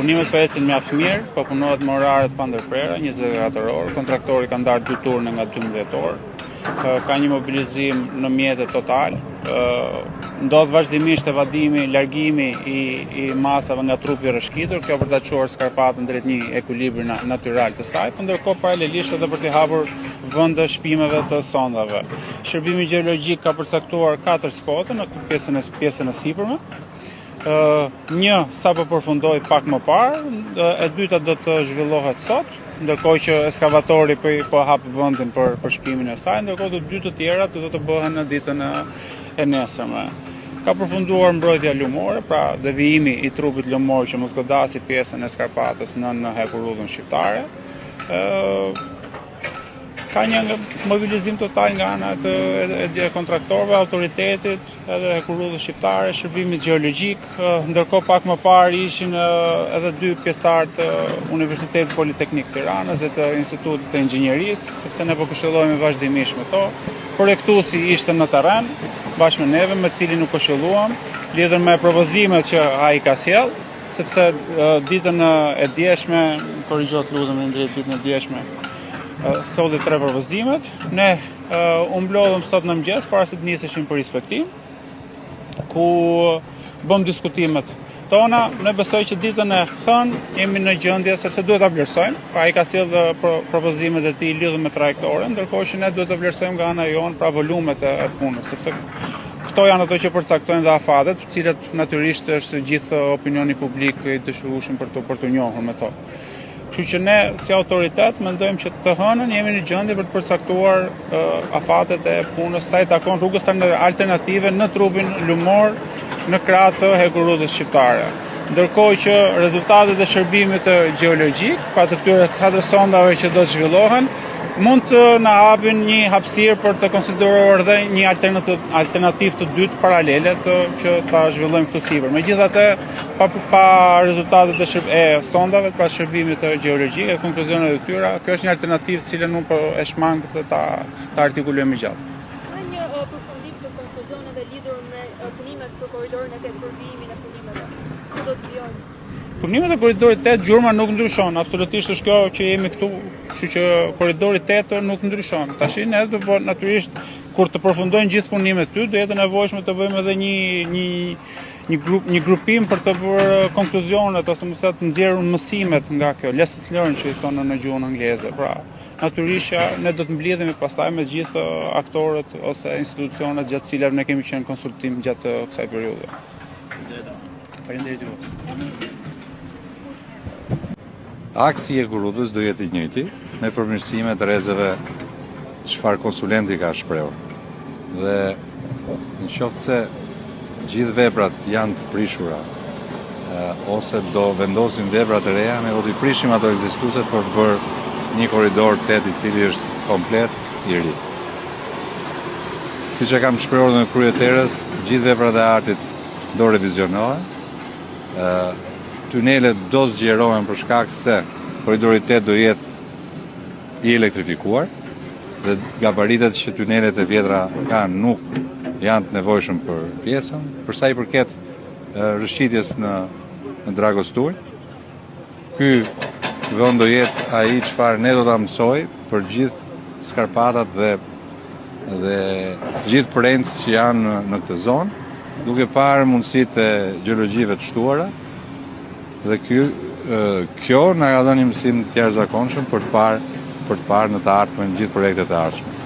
Punimet po ecin mjaft mirë, po punohet me orare të pandërprera, 24 orë. Kontraktori ka ndarë dy turne nga 12 orë. Ka një mobilizim në mjete total. Ndodh vazhdimisht evadimi, largimi i, i masave nga trupi i rrëshqitur, kjo për ta çuar skarpatën drejt një ekuilibri natyral të saj, por ndërkohë paralelisht edhe për t'i hapur vende shpimeve të sondave. Shërbimi gjeologjik ka përcaktuar 4 spote në këtë pjesën e pjesën e sipërme. Një sapo përfundoi pak më parë, e dyta do të zhvillohet sot, ndërkohë që eskavatori po po hap vendin për për shpimin e saj, ndërkohë të dy të tjerat do të bëhen në ditën e nesërme. Ka përfunduar mbrojtja lumore, pra devijimi i trupit lumor që mos godasi pjesën e skarpatës në në hekurudhën shqiptare. Ë ka një mobilizim total nga ana e e, e kontraktorëve, autoritetit, edhe hekurudhës shqiptare, shërbimit gjeologjik, ndërkohë pak më parë ishin edhe dy pjesëtarë të Universitetit Politeknik Tiranës dhe të Institutit të Inxhinierisë, sepse ne po këshillohemi vazhdimisht me to. Projektuesi ishte në terren bashkë me neve, me të cilin u këshilluam lidhur me propozimet që ai ka sjellë, sepse ditën e djeshme, korrigjo të lutem Indrit, ditën e djeshme solli tre propozimet. Ne U mblodhëm sot në mëngjes para se të niseshim për inspektim, ku bëmë diskutimet tona. Ne besoj që ditën e hënë jemi në gjendje sepse duhet ta vlerësojmë. Pra ai ka sjellë pro, propozimet e tij lidhur me trajektoren, ndërkohë që ne duhet të vlerësojmë nga ana jonë pra volumet e, e punës, sepse këto janë ato që përcaktojnë dhe afatet, të cilat natyrisht është gjithë opinioni publik i dëshirueshëm për të për t'u njohur me to. Kështu që ne si autoritet mendojmë që të hënën jemi në gjendje për të përcaktuar afatet e punës sa i takon rrugës alternative në trupin lumor në krah të hekurudhës shqiptare. Ndërkohë që rezultatet e shërbimit gjeologjik, pra të këtyre katër sondave që do të zhvillohen, mund të na hapin një hapësirë për të konsideruar dhe një alternativë të dytë paralele të që ta zhvillojmë këtu sipër. Megjithatë, pa pa rezultatet e shërb, e sondave, pra shërbimit gjeologjik e konkluzionet e tyre, kjo është një alternativë të cilën unë po e shmang të ta ta artikuloj më gjatë. Ka një uh, përfundim të konkluzioneve lidhur me uh, punimet për korridorin e 8 për vijimin e punimeve. Ku do të vijojnë? Punimet e korridorit 8 gjurma nuk ndryshon, absolutisht është kjo që jemi këtu, kështu që korridori 8 nuk ndryshon. Tashi ne do po natyrisht kur të përfundojnë gjithë punimet ty, do jetë e nevojshme të bëjmë edhe një një një grup një grupim për të bërë konkluzionet ose më saktë nxjerrur mësimet nga kjo lessons learned që i thonë në gjuhën angleze. Pra, natyrisht që ne do të mblidhemi pastaj me gjithë aktorët ose institucionet gjatë të cilave ne kemi qenë konsultim gjatë kësaj periudhe. Faleminderit ju. Aksi i hekurudhës do jetë i njëjti, me përmirësime të rrezeve çfarë konsulenti ka shprehur. Dhe në qoftë se gjithë veprat janë të prishura, ose do vendosim vepra të reja, ne do t'i prishim ato ekzistueset për të bërë një korridor 8 i cili është komplet i ri. Siç e kam shprehur në krye të herës, gjithë veprat e artit do revizionohen, Tunelet do zgjerohen për shkak se korridori 8 do jetë i elektrifikuar dhe gabaritet që tunelet e vjetra kanë nuk janë të nevojshëm për pjesën. Për sa i përket rrëshqitjes në në Dragostuj, ky vend do jetë ai çfarë ne do ta mësojë për gjithë skarpatat dhe dhe të gjithë përrenjtë që janë në, në këtë zonë, duke parë mundësitë e gjeologjive të shtuara dhe ky kjo na ka dhënë një mësim të jashtëzakonshëm për të parë për të parë në të ardhmen gjithë projektet e ardhshme.